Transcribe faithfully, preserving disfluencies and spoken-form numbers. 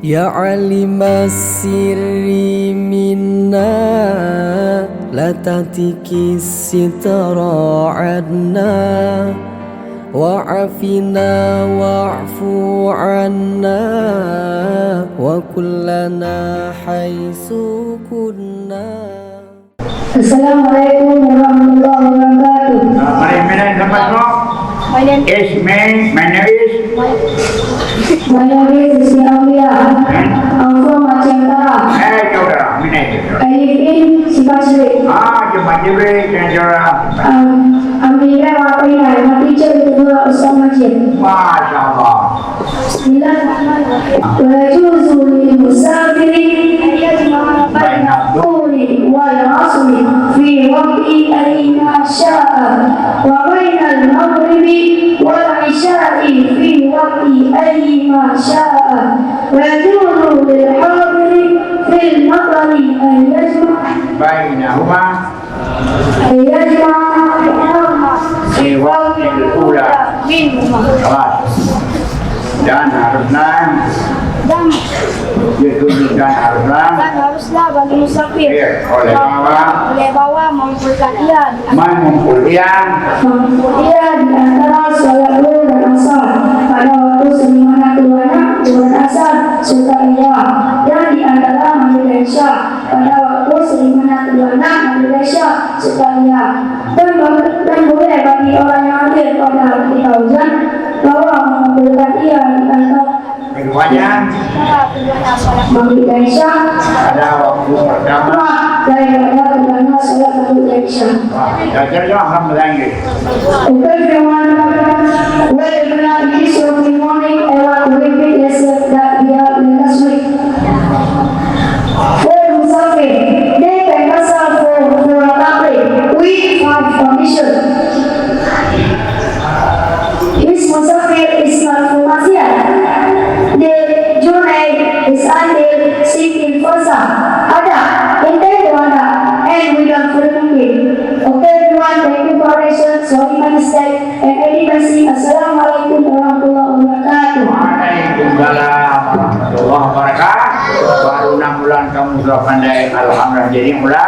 يا عالم السر منا، لا تهتك الستر عنا، وعافنا واعف عنا، وكن لنا حيث كنا. Assalamualaikum warahmatullahi wabarakatuh. Ah, mari, mari, selamat malam. My name is me, my name is. My name is Siti Aulia. Eh? I'm from Aceh Utara. Eh, Aceh Utara, mana itu? I live in Simpang Sirit. Ah, Simpang Sirit, Aceh Utara. Um, I'm the grandma of Rina, my teacher is Ustaz Majid. Masya Allah. بسم الله الرحمن الرحيم. ويجوز للمسافر أن يجمع بين الظهر والعصر في وقت أيما شاء، وبين المغرب والعشاء في وقت أيما شاء، ويجوز للحاضر في المطر أن يجمع بينهما في وقت الأولى. Awas. Dan haruslah. Dan. Dia tujuh dan haruslah. Dan haruslah bagi musafir. Ya, oleh bawa. Oleh bawa mengumpulkan ia. Mengumpul ia. Mengumpul ia di antara salat Zuhur dan Asar. Pada waktu sebagaimana keduanya, Zuhur dan Asar, serta ia. Dan di antara Maghrib dan Isya. Pada waktu sebagaimana keduanya, Maghrib dan Isya, serta ia. Dan, dan boleh bagi orang yang hadir pada ketika hujan, bahwa mengumpulkan ia di antara Keduanya. Maghrib dan Isya. Pada waktu pertama. Daripada keduanya salat Maghrib dan Isya. Wah, dah jawab, alhamdulillah. Okay, everyone. Well, everyone, this will be morning. I want to repeat lesson that we have learned last week. For musafir, they can pass out for, for a country with five conditions. This musafir is not for maksiat. The journey is until sitting fursa. Ada, intend to ada, and without further. Okay, everyone, thank you for your attention. Sorry, my mistake. And any mercy. Assalamualaikum warahmatullahi wabarakatuh. Waalaikumsalam warahmatullahi wabarakatuh. Baru enam bulan kamu sudah pandai. Alhamdulillah. Jadi mula.